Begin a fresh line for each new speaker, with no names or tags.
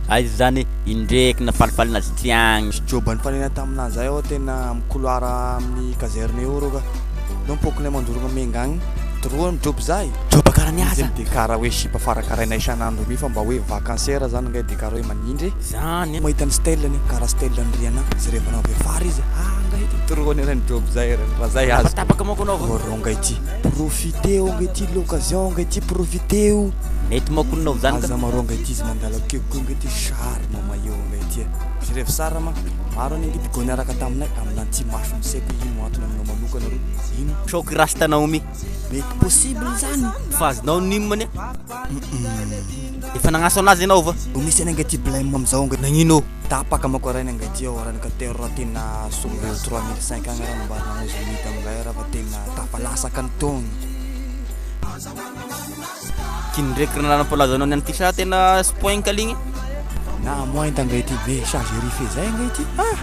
Aiza zany indreky nafalifaly nazy ty agny.
Nisy joba nifanena taminahy zay aho tena amin'ny couloir amin'ny caserne eo rô ka. Nao pokona mandorogna menga agny. Droa ny job zay.
Joba karaha ny aza.
De karaha hoe sipa farakarainay isan'andro mi fa mba hoe vacancière zany ngay de karaha hoe manindry.
Zany.
Mahita ny style-ny karaha style ny Rihanna. Jerevanao avy afara izy. Ah ngay ty trop ny reny job zay reny raha zay azo.
Tapatapaka manko anao.
Rô ngay ty. Profiteo ngay ty l'occasion ngay ty profiteo.
Mety manko anao zany ka.
Aza marô ngay ty izy mandalo akeo koa ngay ty charme maillot ngay ty. Jerevy sara ma. Maro any angy bigo niaraka taminay aminanty masony seko ino antony aminao manokana rô. Ino?
Choc rasta Naomi.
Mety possible zany.
Fa azonao nimany. Efa nagnaso anazy ianao va?
Ho misy any angy ty blème amizao angy.
Nagnino?
Tapaka manko raha angy ty ao raha ka raha tena sombo 3005 agny raha mba nagnao mita amizay raha fa tena tafalasaka ny taogno.
Kiny ndraiky raha nampalaza anao niany ty sa tena spoinka aligny?
Na mointa angay ty be chargeur zay angay ty. Ah!